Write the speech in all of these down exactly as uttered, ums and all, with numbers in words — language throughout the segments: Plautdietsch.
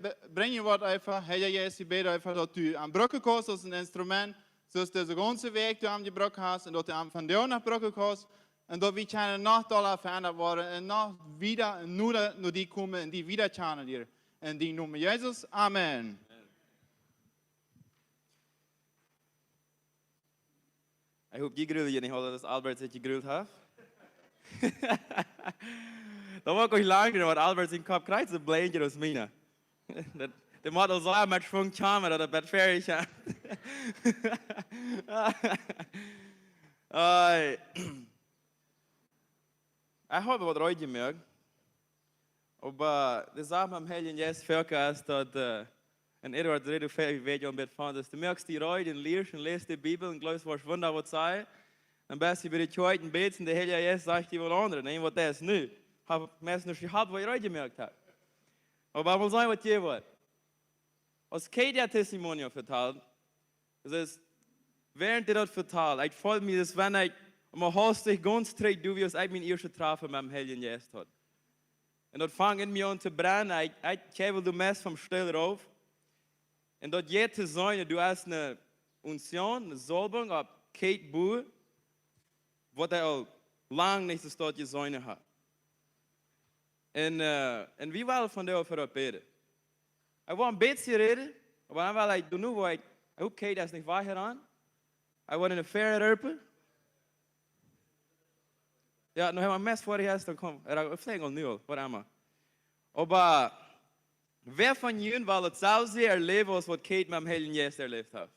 be- brinjen woat eefach, Heilja Jeist, wie bäden eefach, daut du am brucken kaust aus een Instrument, soo aus du dise gaunze Wäakj du am jebrukt hast un daut du am vondoag noch brucken kaust un daut wie kjennen noch dolla veendat woaren un noch wieda un noda no die komen un die wieda kjanen lieren. En dienen Nomen Jesus, amen. Ekj hop, jie grullen junt nich aul, daut Albert sikj jegrult haft. Daut woat nich lang, daut Albert sien Kopp krakjt soo bleek es aus miena. Daut, dee mott aul soo met Schwung kjennen, daut et bät fäadich es. Ai. Ekj hab waut reed jemoakt. Oba de Sach met dän Heiljen Jeist foaken es daut, äh, en Eduard räd väl, wie weeten aul een bät von, daut du moakst die reed un lieescht un läst de Bibel un jleefst, waut Wunda woat sennen. Dan best du bie de Kjoakj un bätst un de Heilja Jeist sajcht die waut aundret. Nä, waut daut es nu. Hab meist nich jehaut, waut ekj reed jemoakt hab. Oba ekj well sajen, waut hia woat. Aus Kate äa Testimonial vetalt, daut es, wäarent dee daut vetalt, ekj feeld mie, daut wan ekj mau haustich gaunz trigj doo, woo aus ekj mien ieeschtet Träfen met dän Heiljen Jeist haud. Un daut funk en mie aun to brennen, ekj, ekj kjeewel doa meist vom Stool rauf. Un daut jeit to sennen, du hast eene Unzion, eene Salbung opp Kate Buhr, waut ekj aul lang nich soo jeseenen haud. Un, äh, un wie wellen vondoag fa daut bäden. Ekj well een bät räden, oba dan well ekj doonen, woo ekj, ekj hop, Kate es nich wajch hia aun. Ekj well eene faire Röpe. Jo, nu hab wie meist ver de Jeist, dan komm, er, veleicht aul nu aul, waut emma. Oba wäa von junt well daut selwje erläwen, aus waut Kate met dän Heiljen Jeist erläft haft?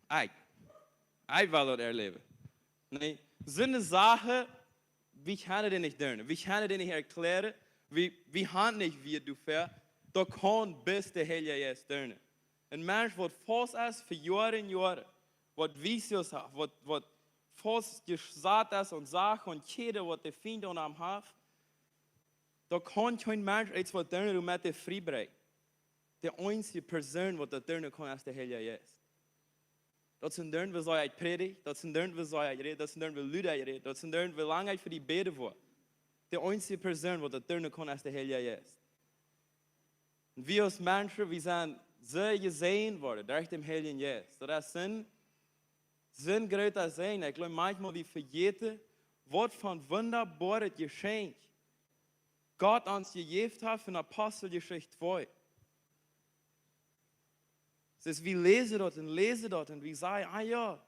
Ekj. Ekj well daut erläwen. Nä, soone Sachen, wie kjennen dee nich doonen. Wie kjennen dee nich erkjläaren. Wie, wie haben nich Wieed doafäa. Daut kaun bloos de Heilja Jeist doonen. Een Mensch, waut faust es fa Joaren un Joaren, waut Vicios haft, waut, waut faust jesat es aun Sachen un Kjäden, waut de Fient aun am haft, daut kaun kjeen Mensch eent waut doonen, doamet dee frie brinjen. De eensje Persoon, waut daut doonen kaun, es de Heilja Jeist. Daut es een Ding, woo sea ekj prädj, daut es een Ding, woo sea ekj räd, daut es een Ding, woo lud ekj räd, daut es een Ding, woo lang ekj fa die bäden woa. De eensje Persoon, waut daut doonen kaun, es de Heilja Jeist. Un wie aus Menschen, wie sent soo jesäajent worden derch dän Heiljen Jeist. Daut es een, een groota Säajen. Ekj jleew, maunchmol wie vejäten, waut fa een wundaboaret Jeschenkj Gott ons jejäft haft en Aposteljeschicht twee. Daut es, wie läsen daut un läsen daut un wie sajen, ah jo,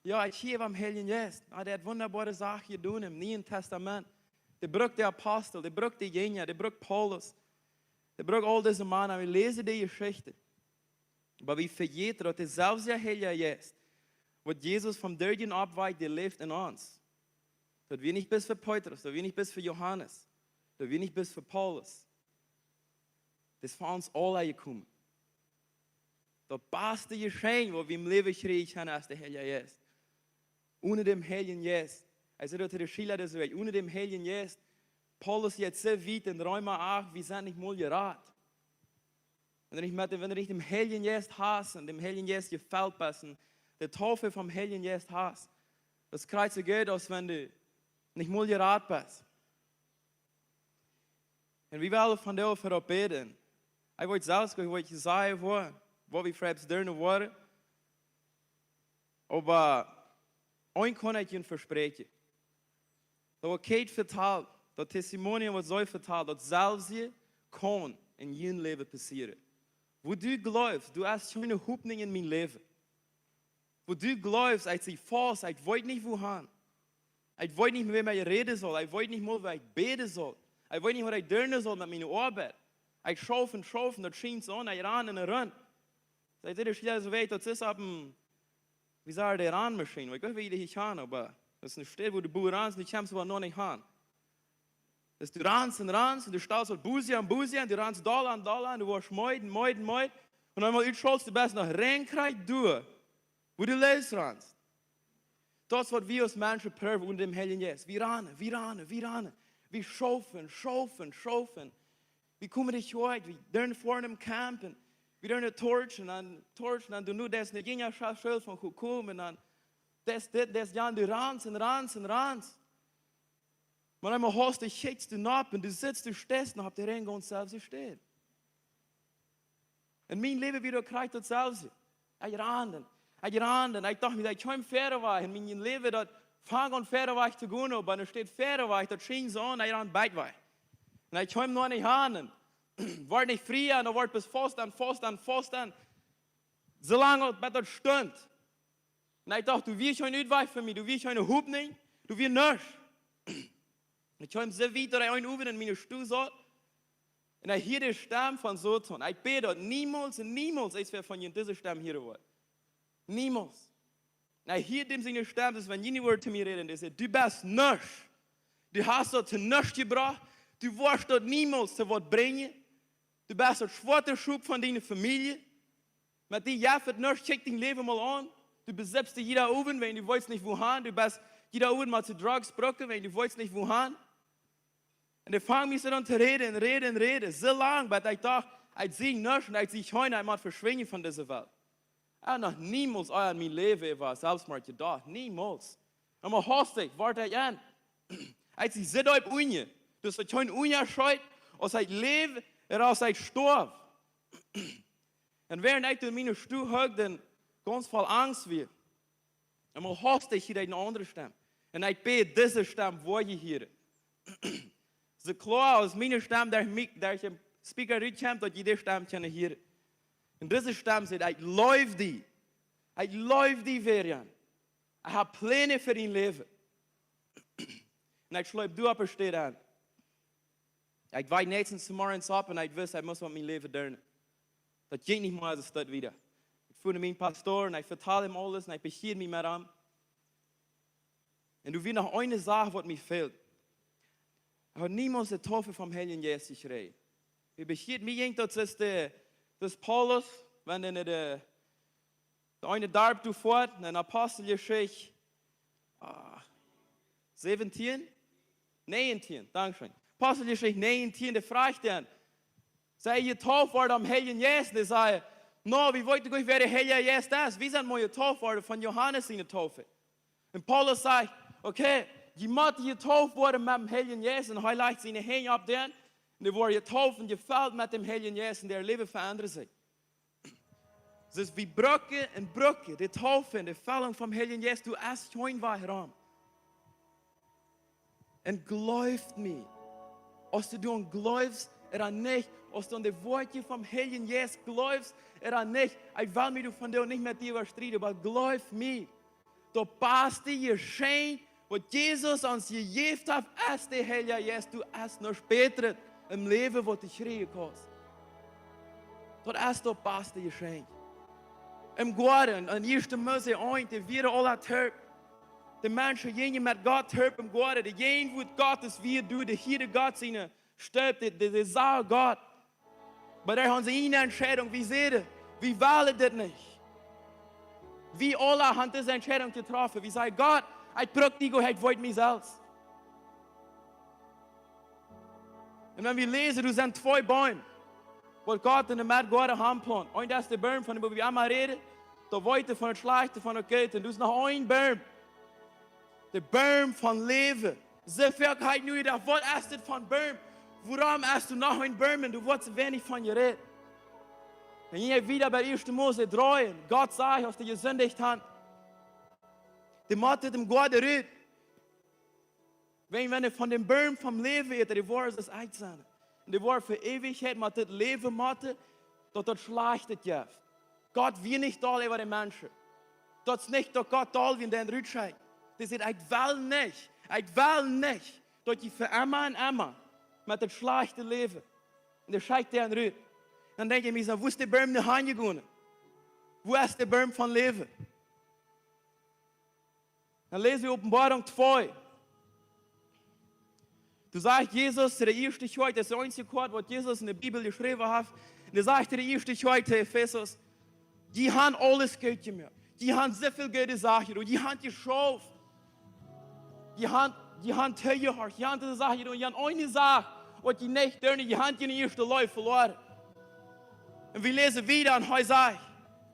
jo, ekj hia biem Heiljen Jeist. Ah, dee haft wundaboare Sachen jedonen em Nieen Tastament. Dee brukt de Apostel, dee brukt de Jinja, dee brukt Paulus. Dee brukt aul dise Mana. Wie läsen dee Jeschichten. Oba wie vejäten, daut deeselwje Heilja Jeist, waut Jesus vom Doodjen oppwakjt, dee läft en ons. Daut wia nich bloos fa Petrus, daut wia nich bloos fa Johanes, daut wia nich bloos fa Paulus. Daut es fa ons aule jekomen. Daut baste Jeschenkj, waut wie em Läwen kjrieen kjennen, es de Heilja Jeist. Onen dän Heiljen Jeist. Hee säd daut to de Schiela dise Wäakj, onen dän Heiljen Jeist. Paulus jeit soo wiet en Reema acht, wie sent nich mol jerat. Wan du nich met dän, wan du nich dän Heiljen Jeist hast un dän Heiljen Jeist jefelt best un de Taufe vom Heiljen Jeist hast, daut krakjt soo goot, aus wan du nich mol jerat best. Un wie wellen vondoag fa daut bäden. Ekj weet selfst, ekj weet nich, woo, waut wie fa eppes doonen woaren. Oba eent kaun ekj junt vespräakjen. Daut, waut Kate vetalt, daut Testimonium, waut see vetalt, daut selwje kaun en jun Läwen passieren. Wua du jleefst, du hast kjeene Hopninj en mien Läwen. Wua du jleefst, ekj sie faust, ekj weet nich wua han. Ekj weet nich, met wäm ekj räden saul. Ekj weet nich mol, woo ekj bäden saul. Ekj weet nich, waut ekj doonen saul met miene Oabeit. Ekj schauf un schauf un daut schient soo aun, ekj ran un ran. Saj ekj, de Schiela, soo wiet, daut es opp een, woo sajcht dee, Ranmaschien. Ekj weet, woo dee hia kjennen, oba daut es eene Städ, wua de Boa rant, dee kjennen see oba noch nich han. Daut du ranst un ranst un du stalst waut Busia un Busia un du ranst dolla un dolla un du woascht meed un meed un meed. Un eemol utschaulst du, best noch rein krakjt doa, wua du loos ranst. Daut es, waut wie aus Menschen proowen onen dän Heiljen Jeist. Wie ranen, wie ranen, wie ranen. Wie schaufen, schaufen, schaufen. Wie komen nich wieda, wie doonen ver däm Camp un wie doonen torchen un torchen un doonen nu, daut es eene Jinjaschoft von Hukum un dan daut es dit, daut es jant, du ranst un ranst un ranst. Oba eemol hast du, kjikjst du nopp un du sitst, du steist noch opp de rein gaunz selwje Städ. En mien Läwen wia daut krakjt daut selwje. Ekj rand. Ekj rand. Ekj docht mie, ekj kjeem wieda wajch. En mien Läwen daut funk aun wieda wajch to gonen, oba nu steit wieda wajch, daut schien soo aun, ekj rand bat wajch. Un ekj kjeem noch nich aun. Wort nich frie, un dan wort bloos fausten, fausten, fausten. Soo lang aus bat daut stunt. Un ekj docht, doa wia kjeen Utwajch fa mie, doa wia kjeene Hopninj, doa wia nuscht. Ekj kjeem soo wiet, daut ekj eenen Owent en miene Stow saut. Un ekj hieed de Stemm von Soton. Ekj bäd, daut niemols un niemols ekj wada von junt dise Stemm hieren woa. Niemols. Un ekj hieed däm siene Stemm, daut wan jie nich wudden to mie räden, dee säd: "Du best nuscht. Du hast daut to nuscht jebrocht. Du woascht daut niemols to waut brinjen. Du best daut schwoatste Schop von diene Famielje. Met die jeft et nuscht, kjikj dien Läwen mol aun. Du besipst die jieda Owent, wan du weetst nich wua han. Du best jieda Owent mau to Drugs brucken, wan du weetst nich wua han." Un dee funk mie soo aun to räden un räden un räden. Soo lang, bat ekj docht, ekj sie nuscht un ekj sie kjeena, ekj mott veschwinjen von dise Welt. Ekj haud noch niemols en mien Läwen äwa Selfstmoord jedocht. Niemols. Oba hastich wort ekj en. Ekj sie soo deep unjen. Daut es kjeen Unjascheet, aus ekj läw ooda aus ekj stoaw. Un wäarent ekj doa en miene Stow huck un gaunz voll Angst wia, oba hastich hieed ekj eene aundre Stemm. Un ekj bäd, dise Stemm woa jie hieren. Soo kloa aus miene Stemm derch mie, derch dän Speaker rutkjemt, daut jie dee Stemm kjennen hieren. Un dise Stemm sajcht: "Ekj leew die. Ekj leew die, Verian. Ekj hab Pläne fa dien Läwen." Un ekj schleep doa opp de Städ aun. Ekj wia näakjsten Zemorjes opp un ekj wist, ekj must met mien Läwen doonen. Daut jinkj nich mea soo wieda. Ekj funk mienen Pastor un ekj vetald am aules un ekj bekjieed mie met am. Un doa wia noch eene Sach, waut mie fäld. Ekj haud niemols de Taufe vom Heiljen Jeist jekjräajen. Ekj bekjieed mie, jinkj daut, es de, daut Paulus, wan hee no de, de eene Darp doa foat, en Aposteljeschicht, ah, säwentieen? Näajentieen, dankscheen. Aposteljeschicht näajentieen, dee fruach dan: "Sent jie jetauft worden em Heiljen Jeist?" Un dee säden: "No, wie weeten goanich, wäa de Heilje Jeist es. Wie sent mau jetauft worden von Johanes siene Taufe." Un Paulus sajcht: "Okay, jie motten jetauft woaren met däm Heiljen Jeist." Un hee lajcht siene Henj opp dän. Un dee worden jetauft un jefelt met däm Heiljen Jeist. Un äa Läwen veendat sikj. Daut es, wie brucken un brucken de Taufe un de Fellunk vom Heiljen Jeist. Du hast kjeen Wajch rom. Un jleeft mie, aus du doaraun jleefst ooda nich, aus du aun de Wieed vom Heiljen Jeist jleefst ooda nich, ekj well mie doavon nich met die äwastrieden, oba jleew mie, daut baste Jeschenkj, waut Jesus ons jejäft haft, es de Heilje Jeist. Du hast nuscht Bätret em Läwen, waut du kjrieen kaust. Daut es daut baste Jeschenkj. Em Goaden, en ieeschte Mose eent, dee wieren aula toop. De Menschen jinjen met Gott toop em Goaden. De Jäajenwoat Gottes wia doa, de hieeden Gott siene Stemm, dee, dee, dee sagen Gott. Oba doa hauden see eene Entscheidunk, wie säden, wie wellen dit nich. Wie aula haben dise Entscheidunk jetroffen. Wie säden: "Gott, ekj bruck die, Gott, ekj weet mie selfst." Un wan wie läsen, doa sent twee Beem, waut Gott en dän Goaden han plaunt. Eent es de Boom, von däm wie emma räden, daut Weeten von daut Schlajchte, von daut Goode. Un doa es noch een Boom, de Boom vom Läwen. Soo väl ha ekj nu jedocht, waut es dit fa een Boom? Wuarom es doa noch een Boom un doa woat soo weinich von jerät? Un hia wieda bie ieeschte Mose dree. Gott sajcht, aus dee jesindicht hauden, dee motten ut dän Goaden rut. Wan, wan dee von dän Boom vom Läwen äten, dee woaren soo aus ekj sennen. Un dee woaren fa Eewichkjeit met dit Läwen motten, daut daut Schlajchtet jeft. Gott wia nich doll äwa de Menschen. Daut es nich, daut Gott doll wia un dee rutschekjt. Dee säd: "Ekj well nich, ekj well nich, daut jie fa emma un emma met daut Schlajchte läwen." Un dee schekjt dee rut. Dan denkj ekj mie soo: Wua es de Boom nu hanjegonen? Wua es de Boom vom Läwen? Dan läsen wie Openboarunk twee. Doa sajcht Jesus to de ieeschte Kjoakj, daut es de eensje Kjoakj, waut Jesus en de Bibel jeschräwen haft. Un doa sajcht hee to de ieeschte Kjoakj to Efesus: "Jie haben aules goot jemoakt. Jie haben soo väl goode Sachen jedonen. Jie haben jeschauft. Jie haben, jie haben toojehorcht. Jie haben dise Sachen jedonen. Jie haben eene Sach, waut jie nich doonen, jie haben june ieeschte Leew veloaren." Un wie läsen wieda un hee sajcht: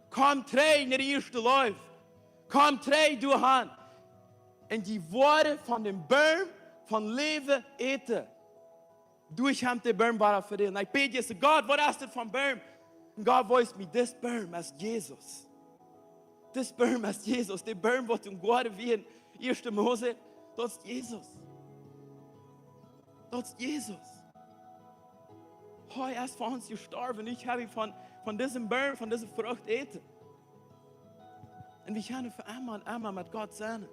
"Komt trigj no de ieeschte Leew. Komt trigj doahan. Un jie woaren von dän Boom vom Läwen äten." Doa kjemt de Boom wada väa die. Un ekj bäd Jesus: "Gott, waut es dit fa een Boom? Un Gott wiest mie, dis Boom es Jesus. Dis Boom es Jesus. De Boom, waut em Goaden wia en ieeschte Mose, daut es Jesus. Daut es Jesus. Hee es fa ons jestorwen. Nu kjenn wie von, von disen Boom, von dise Frucht äten. Un wie kjennen fa emma un emma met Gott sennen.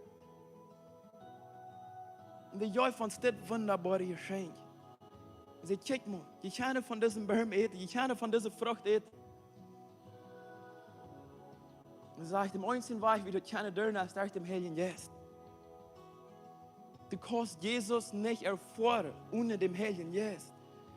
Un dee jeef ons dit wundaboare Jeschenkj. Hee säd: Kjikj mol, jie kjennen von disen Boom äten, jie kjennen von dise Frucht äten. Un hee sajcht, dän eensjen Wajch, woo wie daut kjennen doonen, es derch dän Heiljen Jeist. Du kaust Jesus nich erfoaren onen dän Heiljen Jeist.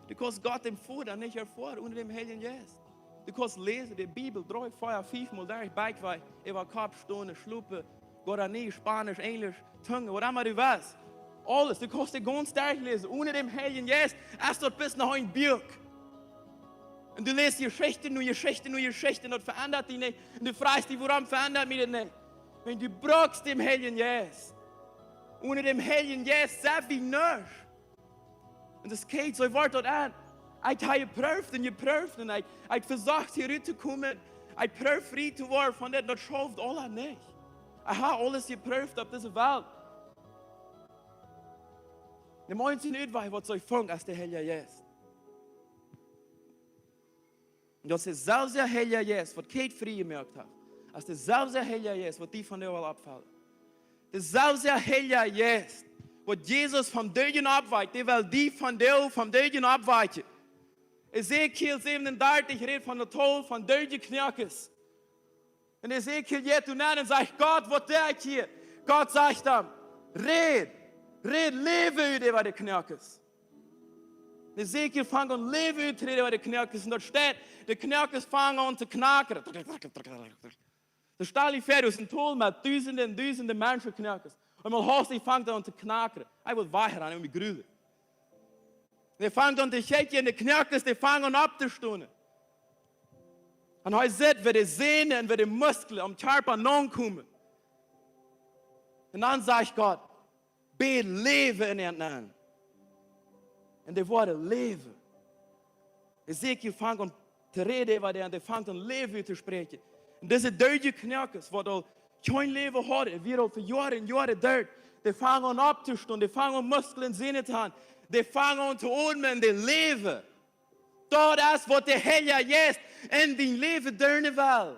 Du kaust Gott, dän Voda, nich erfoaren onen dän Heiljen Jeist. Du kaust läsen, de Bibel, dree, vea, fief mol derch, Bäakj wajch, äwa Kopp, stonen, schlopen, Guarani, Spanisch, Enjlisch, Tungen, waut emma du west. Aules, du kaust dee gaunz derchläsen. Onen dän Heiljen Jeist es daut bloos noch een Buak. Un du läst Jeschicht no Jeschicht no Jeschicht, un daut veendat die nich. Un du frajchst die: Wuarom veendat mie daut nich? Wan du brukst dän Heiljen Jeist. Onen dän Heiljen Jeist sent wie nuscht. Un daut jeit, soo woat daut aun. Ekj hab jeprooft un jeprooft un ekj, ekj vesocht hia rut to komen. Ekj proow frie to woaren von dit, daut schauft aules nich. Ekj hab aules jeprooft opp dise Welt. Dän eensjen Utwajch, waut ekj funk, es de Heilje Jeist. Un daut es deselwje Heilje Jeist, waut Kjeit frie jemoakt haft, es deselwje Heilje Jeist, waut die vondoag well oppfaulen. Deselwje Heilje Jeist, waut Jesus vom Doodjen oppwakjt, dee well die vondoag vom Doodjen oppwakjen. Ezekiel säwenundartich rät von de Tol von doodje Knoakes. Un Ezekiel jeit doa nenn un sajcht: Gott, waut doo ekj hia? Gott sajcht am: Räd, räd Läwen ut äwa de Knoakes. Un Ezekiel fangt aun Läwen ut to räden äwa de Knoakes. Un daut steit, de Knoakes fangen aun to knaken. Soo stal die väa, doa es een Tol met dusende un dusende Menschenknoakes. Un mol haustich fangt daut aun to knaken. Hee woat wajch rannen un mie grulen. Dee fangt aun to kjikjen un de Knoakes, dee fangen aun opptostonen. Un hee sitt, woo de Sänen un woo de Muskjlen aum Kjarpa nokomen. Un dan sajcht Gott: Bäd Läwen en an nenn. Un dee woaren läwen. Ezekiel fangt aun to räden äwa dee, un dee fangt aun Läwen to spräakjen. Un dise doodje Knoakes, waut aul kjeen Läwen hauden, un wieren aul fa Joaren un Joaren doot, dee fangen aun opptostonen, dee fangen aun Muskjlen un Sänen to haben, dee fangen aun to odmen, dee läwen. Daut es, waut de Heilje Jeist en dien Läwen doonen well.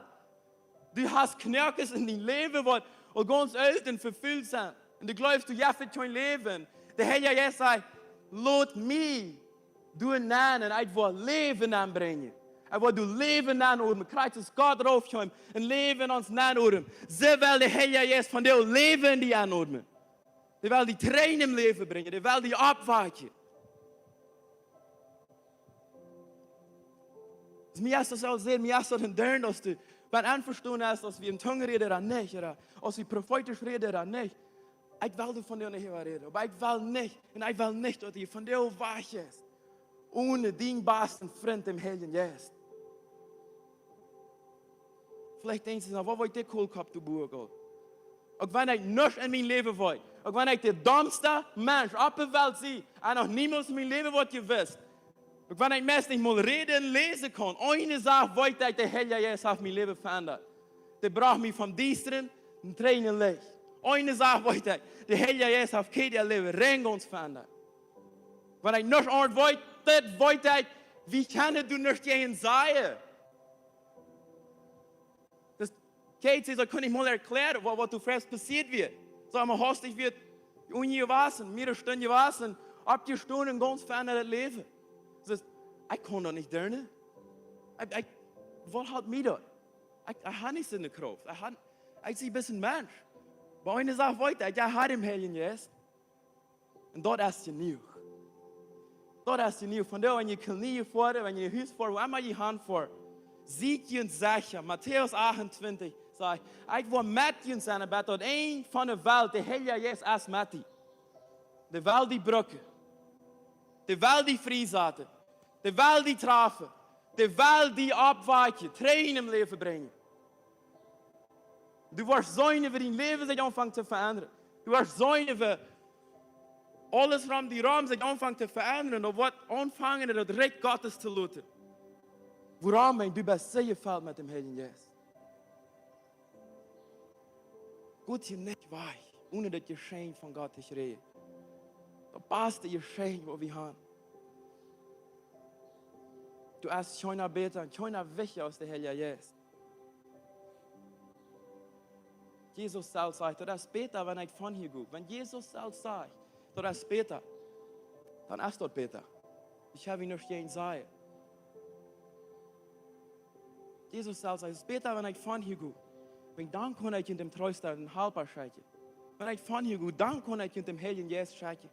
Du hast Knoakes en dien Läwen, waut aul gaunz oolt un vefult sent. Un du jleefst, du hast kjeen Läwen. De Heilje Jeist sajcht: Lot mie doa nenn un ekj woa Läwen aunbrinjen. Ekj woa doa Läwen aunodmen. Krakjt soo aus Gott rauf kjeem un Läwen en ons aunodmen, soo well de Heilje Jeist vondoag Läwen en die aunodmen. Dee well die trigj em Läwen brinjen. Dee well die oppwakjen. Daut es mie ieescht soo sea, mie ieescht soo een Dinkj, daut du, wan eena vestonen es, aus wie en Tungen räden ooda nich, ooda aus wie profeetisch räden ooda nich. Ekj well doa vondoag nich äwa räden, oba ekj well nich, un ekj well nich, daut du vondoag wajchjeist onen dienen basten Frint, dän Heiljen Jeist. Veleicht denkjst du: Na, waut weet ekj, Koolkopp, du Buak, aul. Uk wan ekj nuscht en mien Läwen weet, uk wan ekj de domsta Mensch opp de Welt sie, un noch niemols en mien Läwen waut jewist, uk wan ekj meist nich mol räden un läsen kaun, eene Sach weet ekj: De Heilje Jeist haft mien Läwen veendat. Dee brocht mie vom Diestren trigj en Licht. Eene Sach weet ekj: De Heilje Jeist haft Kjeit äa Läwen rein gaunz veendat. Wan ekj nuscht aundret weet, daut weet ekj: Wie kjennen doa nuscht jäajen sajen. Daut Kjeit, see, daut kunn ekj mol erkjläaren, waut, waut doa ieescht passieet wia. Soo, mau haustich wia unjewossen, mea aus Stund jewossen, oppjestonen, gaunz veendat Läwen. Daut, ekj kaun daut nich doonen. Ekj, ekj, waut halpt mie daut? Ekj, ekj hab nich soone Krauft. Ekj hab, ekj sie bloos een Mensch. Oba eene Sach weet ekj, ekj hab dän Heiljen Jeist. Un daut es jenuach. Daut es jenuach. Vondoag, wan jie Kolonie foaren, wan jie Hus foaren, wua emma jie han foaren, siet junt secha. Matäus achtuntwintich sajcht: Ekj woa met junt sennen, bat daut Enj von de Welt. De Heilje Jeist es met die. Dee well die brucken. Dee well die frie saten. Dee well die trafen. Dee well die oppwakjen, trigj em Läwen brinjen. Du woascht seenen, woo dien Läwen sikj aunfangt to veendren. Du woascht seenen, woo aules rom die rom sikj aunfangt to veendren. Daut woat aunfangen, daut Rikj Gottes to loten. Wuarom? Wan du best sea jefelt met däm Heiljen Jeist. Goot hia nich wajch, onen daut Jeschenkj von Gott to kjrieen. Daut baste Jeschenkj waut wie haben. Du best kjeena bäta un kjeena wichtja aus de Heilja Jeist. Jesus selfst sajcht, daut es bäta, wan ekj von hia go. Wan Jesus selfst sajcht, daut es bäta, dan es daut bäta. Ekj hab hia nuscht jäajen sajen. Jesus selfst sajcht, daut es bäta, wan ekj von hia go. Wan dan kaun ekj junt dän Treesta, dän Halpa schekjen. Wan ekj von hia go, dan kaun ekj junt dän Heiljen Jeist schekjen.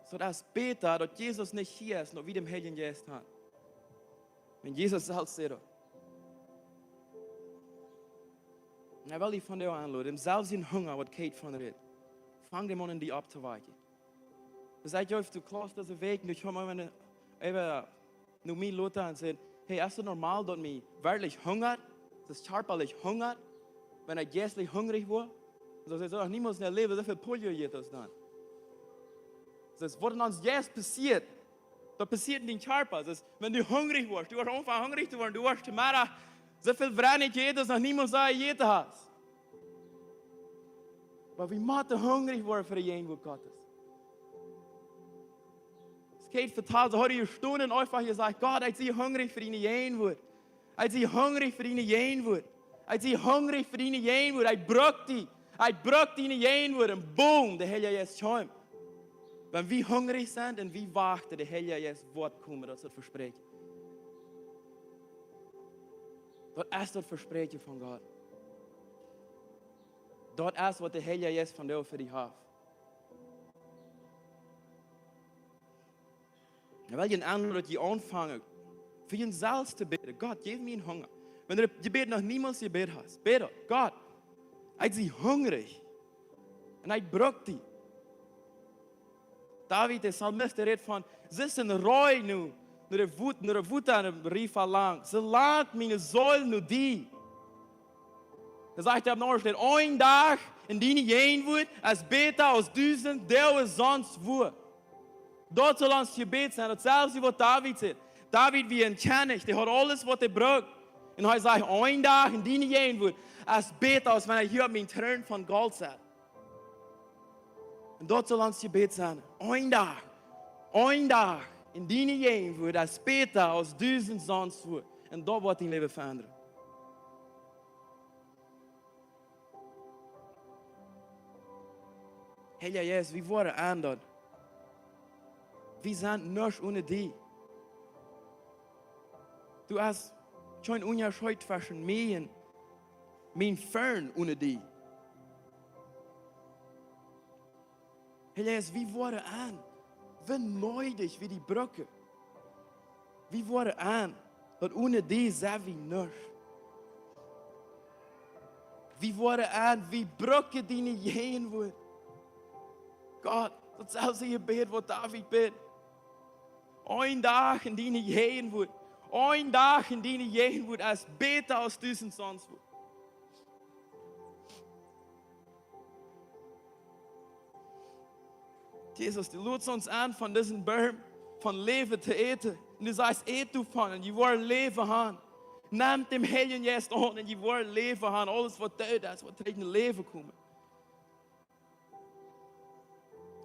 Soo daut es bäta, daut Jesus nich hia es, daut wie dän Heiljen Jeist haben. Wan Jesus selfst sajcht daut. Un ekj well die vondoag aunloden, dän selwjen Hunga waut Kate von rät. Fang dän aun en die opptowakjen. Daut sajcht, jo, du kaust dise Wäakj, du kjemst mau, wan du äwa no mie loten un sajen, hey, es daut normal, daut mie werkjlich hungat? Daut es kjarpalich hungat? Wan ekj jeistlich hungrich woa? Daut es noch niemols en daut Läwen soo väl Pollo jejäten aus dan. Daut es, waut en ons Jeist passieet, daut passieet en dän Kjarpa. Daut es, wan du hungrich woascht, du woascht aunfangen hungrich to woaren, du woascht to Meddach soo väl Wrennet jäten aus noch niemols soo jejäten hast. Oba wie motten hungrich woaren fa de Jäajenwuat Gottes. Aus Kate vetald, see haud jestonen un eefach jesajcht, Gott, ekj sie hungrich fa diene Jäajenwuat. Ekj sie hungrich fa diene Jäajenwuat. Ekj sie hungrich fa diene Jäajenwuat. Ekj bruck die. Ekj bruck diene Jäajenwuat. Un boom, de Heilja Jeist kjeem. Wan wie hungrich sent un wie wachten, de Heilja Jeist woat komen, daut es daut Vespräakjen. Daut es daut Vespräakjen von Gott. Daut es waut de Heilja Jeist vondoag fa die haft. Un well jie aun, daut jie aunfangen, fa junt selfst to bäden. Gott, jeff mie een Hunga. Wan du daut Jebäd noch niemols jebäden hast, bäd daut. Gott, ekj sie hungrich. Un ekj bruck die. David, de Psalmist, dee rät von, see es een Rei no, no de Wut-, no de Wota aun däm Riefa langt. Soo langt miene Seel no die. Dan sajcht hee opp een aundret Städ, een Dach en diene Jäajenwuat es bäta aus dusent Doag sonst wua. Daut saul ons Jebäd sennen, daut selwje waut David sajcht. David wia een Kjennich, dee haud aules waut hee bruckt. Un hee sajcht, een Dach en diene Jäajenwuat es bäta aus wan ekj hia opp mienen Troon von Golt sett. Un daut saul ons Jebäd sennen. Een Dach, een Dach en diene Jäajenwuat es bäta aus dusent sonst wua. Un daut woat dien Läwen veendren. Heilja Jeist, wie woaren aun daut. Wie sent nuscht onen die. Du hast kjeen Unjascheet tweschen mie un mien Fern onen die. Heilja Jeist, wie woaren aun, woo needich wie die brucken. Wie woaren aun, daut onen die sent wie nuscht. Wie woaren aun, wie brucken diene Jäajenwuat. Gott, daut selwje Jebäd waut David bäd. Een Dach en diene Jäajenwuat. Een Dach en diene Jäajenwuat es bäta aus dusent sonst wua. Jesus, du lodst ons aun, von disen Boom von Läwen to äten. Un du sajchst, ät doavon un jie woaren Läwen haben. Nemt dän Heiljen Jeist aun un jie woaren Läwen haben. Aules waut doot es, woat trigj en Läwen komen.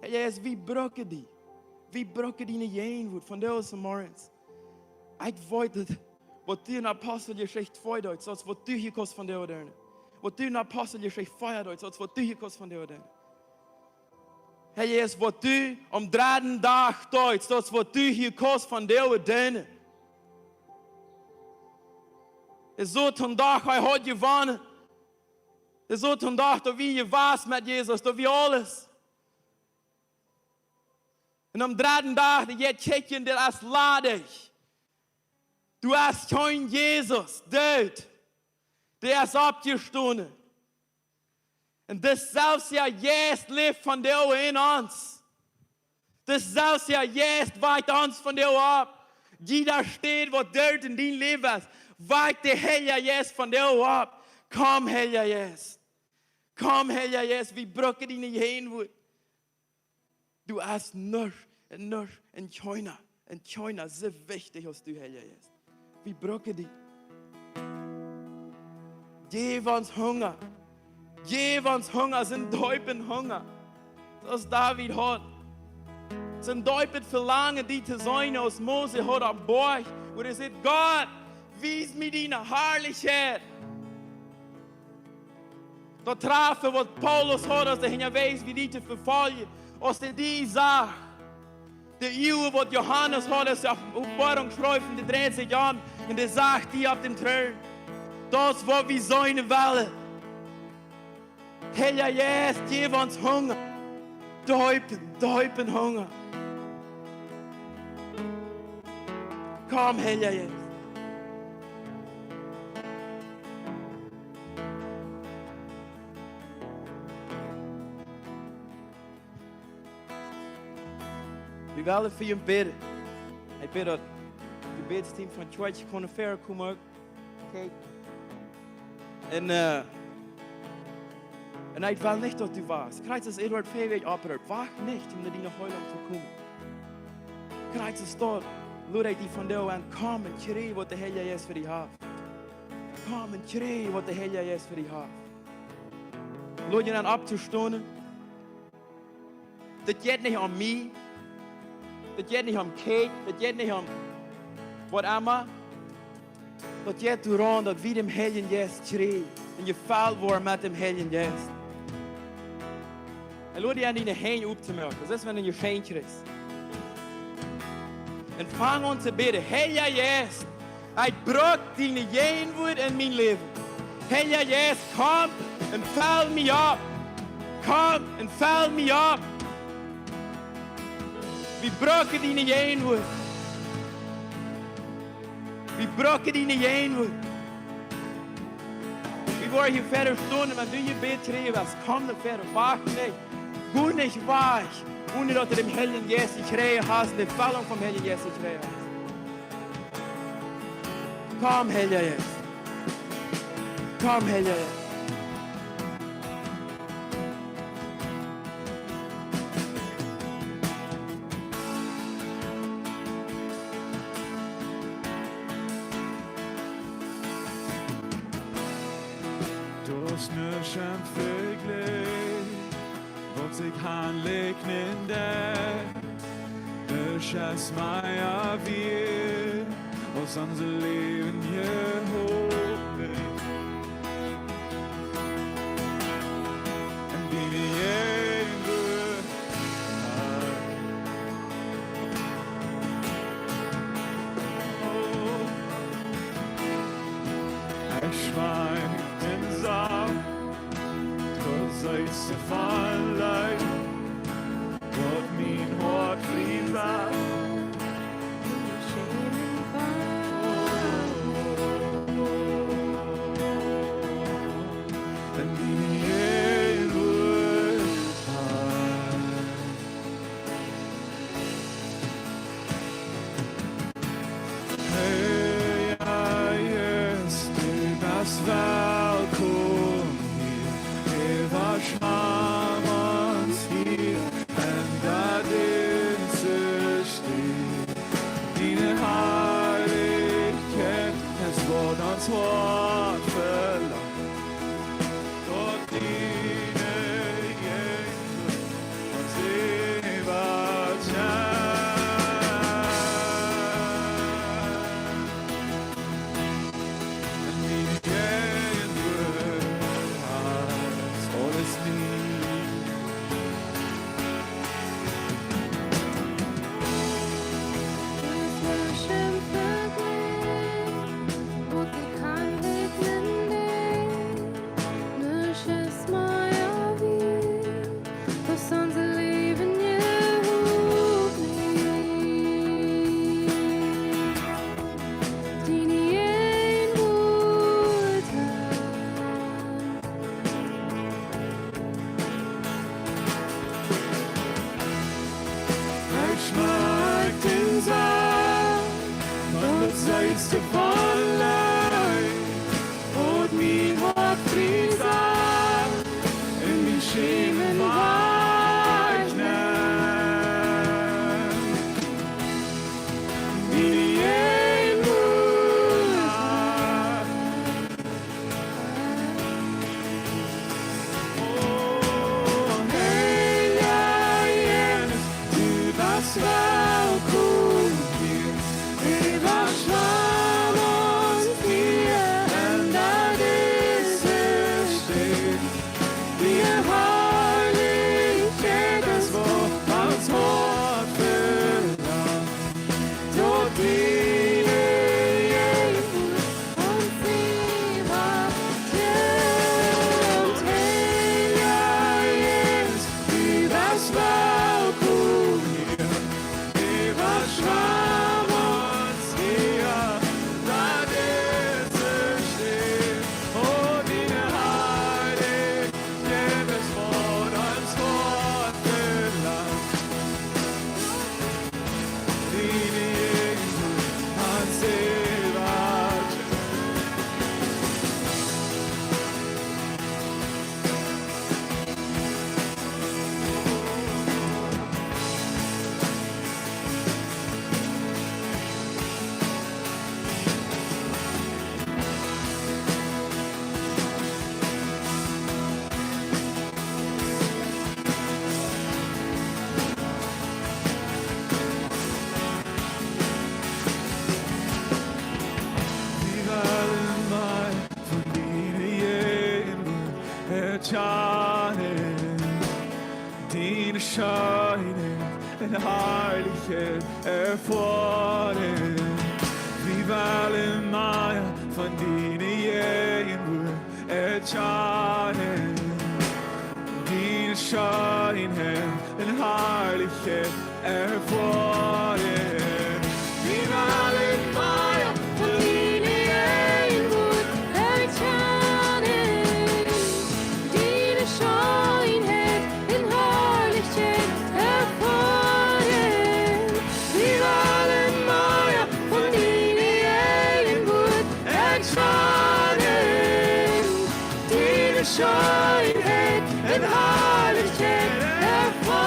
Heilja Jeist, wie brucken die. Wie brucken diene Jäajenwuat vondoag zemorjes. Ekj weet daut, waut du en Aposteljeschicht twee deedst, daut es waut du hia kaust vondoag doonen. Waut du en Aposteljeschicht vea deedst, daut es waut du hia kaust vondoag doonen. Heilja Jeist, waut du aum dredden Dach deedst, daut es waut du hia kaust vondoag doonen. Hee säd vondoag, hee haud jewonnen. Hee säd vondoag, daut wia jewast met Jesus, daut wia aules. Un aum dredden Dach, dee jeit kjikjen, dee es ladich. Du hast kjeen Jesus, doot. Dee es oppjestonen. Un daut selwje Jeist läft vondoag en ons. Daut selwje Jeist wakjt ons vondoag opp. Jieda Städ waut doot en dien Läwen es, wakjt de Heilja Jeist vondoag opp. Komm, Heilja Jeist. Komm, Heilja Jeist, wie brucken diene Jäajenwuat. Du hast nuscht un nuscht un kjeena Un kjeena es soo wichtich aus du, Heilja Jeist. Wie brucken die. Jeff ons Hunga. Jeff ons Hunga, soon deepen Hunga. Soo aus David haud. Soon deepet Velangen, die to seenen, aus Mose haud aum Boajch, wua hee säd: Gott, wies mie diene Harlichkjeit. Daut Trafen, waut Paulus haud, aus hee unjawäajes wia, die to vefoljen, aus hee die sach. De Uagen, waut Johanes haud, aus hee opp Openboarunk schreef, dee dreid sikj om un hee sach die opp dän Troon. Daut es, waut wie seenen wellen. Heilja Jeist, jeff ons Hunga. Deepen, deepen Hunga. Komm, Heilja Jeist. Wie wellen fa junt bäden. Ekj bäd, daut daut Jebädsteam von Church kaun ver komen. Okay. Un, äh, un ekj well nich, daut du wachst. Krakjt soo aus Edward Fäweg opproopt: Wacht nich, om no diene Heilunk to komen. Krakjt soo aus daut, lod ekj die vondoag aun: Komm un kjrie, waut de Heilja Jeist fa die haft. Komm un kjrie, waut de Heilja Jeist fa die haft. Lod die aun, opptostonen. Daut jeit nich om mie. Daut jeit nich om Kjäakj. Daut jeit nich om waut emma. Daut jeit doaraun, daut wie dän Heiljen Jeist kjrieen un jefelt woaren met dän Heiljen Jeist. Un lod die aun, diene Henj opptomoaken. Daut es, wan du een Jeschenkj kjrichst. Un fang aun to bäden: Heilja Jeist, ekj bruck diene Jäajenwoat en mien Läwen. Heilja Jeist, komm un fell mie opp. Komm un fell mie opp. Wie brucken diene Jäajenwoat. Wie brucken diene Jäajenwoat. Wie woaren hia wieda stonen, wan du Jebäd kjrieen west. Komm no wieda, wacht nich. Go nich wajch, onen daut du dän Heiljen Jeist jekjräajen hast, de Fellunk vom Heiljen Jeist jekjräajen hast. Komm, Heilja Jeist. Komm, Heilja Jeist. Daut es nuscht em Vejlikj, waut sikj aunlikjnen deit. Nuscht es mea wieet aus onse Läwen jehopen. En diene Jäajenwoat. Ekj schmeck dän Saft, daut seetste von Leew, waut mien Hoat frie moakt. En diene Jäajenwoat. Heilja Jeist, du best welkom hia. Hee woat met ons hia. En daut es de Städ. Diene Harlichkjeit es, waut ons Hoat velangt. Daut diene Jäajenwoat ons äwaschaft. En diene Jäajenwoat es aules mien. Daut es nuscht em Vejlikj, waut ekj aunlikjnen deit. Harlichkjeit erfoaren. Wie wellen mea von diene Jäajenwuat erkjanen. Diene Scheenheit un Harlichkjeit erfoaren. Wie wellen mea von diene Jäajenwuat erkjanen. Diene Scheenheit un Harlichkjeit erfoaren. Wie wellen mea von diene Jäajenwuat erkjanen. Diene Scheenheit un Harlichkjeit erfoaren.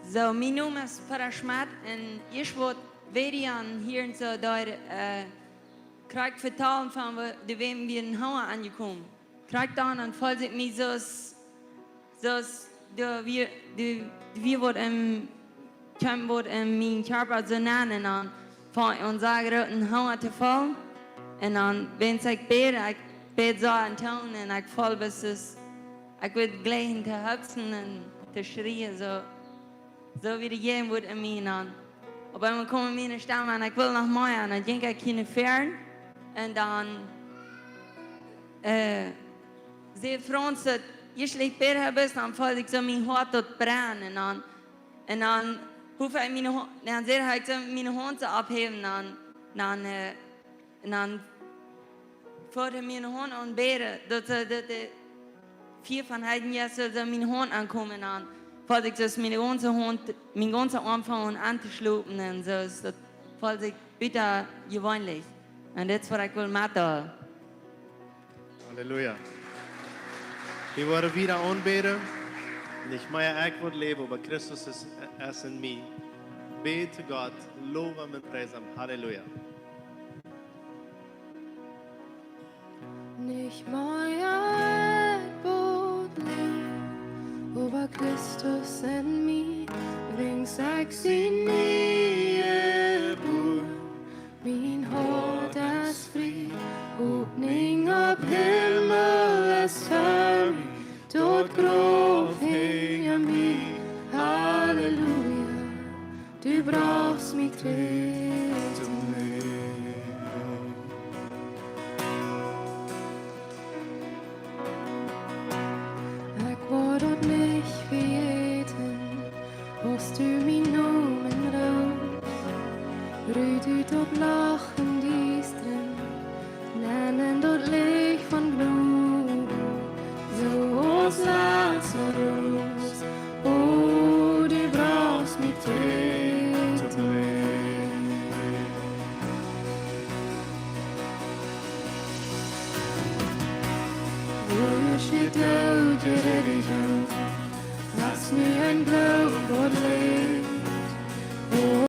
Soo, mien Nomen es Pera Schmidt un ekj woa wieda hia un soo doa, äh, krakjt vetalen von woo, de wäm wie en Hauer aunjekomen. Krakjt dan, dan feeld ekj mie soo aus, soo aus doa wia, doa, doa wia waut en, kjeem waut en mienen Kjarpa soo nenn un dan funk aun soo grooten Hauer to feelen. Un dan, wan ekj bäd, ekj bäd soo en Toonen un ekj feeld bloos, ekj wudd jlikj to hupsen un to schrieen, soo, soo wia de Jäajenwuat en mie dan. Opp eemol kjeem miene Stemm un ekj wull noch mea un dan jinkj ekj no väaren. Un dan, äh, säd Franz daut, jie schlajcht bäd haben, dan feeld ekj soo mien Hoat daut brennen un dan, un dan hoof ekj miene Ho-, dan säd hee, ekj sull miene Haunt soo opphäwen, dan, dan, äh, un dan feeld hee miene Haunt aun bäden, daut, äh, daut de Fia von Heiljen Jeist sull soo miene Haunt aunkomen, un dan feeld ekj soo aus miene gaunze Haunt, mien gaunza Oarm funk aun to schlopen un soo, daut feeld sikj butajeweenlich. Un dit es waut ekj well metdeelen. Halleluja. Wie woaren wieda aunbäden. Nich mea ekj woat läwen, oba Christus es, es en mie. Bäd to Gott, low am un pries am. Halleluja. Nich mea ekj woat läwen, oba Christus en mie. Brinjt sikj sien niee Buak. Mien Hoat es frie, Hopninj opp Himmel es fa mie, daut Grauf hinja mie. Halleluja, du brochst mie trigj toom Läwen. Ekj woa daut nich vejäten, aus du mien Nomen roopst, rut ut daut Loch em Diestren, nenn en daut Licht von Glorie, soo aus Lazarus. O, du brochst mie trigj toom Läwen. Woo es de Doot jerajcht, hast nu een Gloowen waut läft.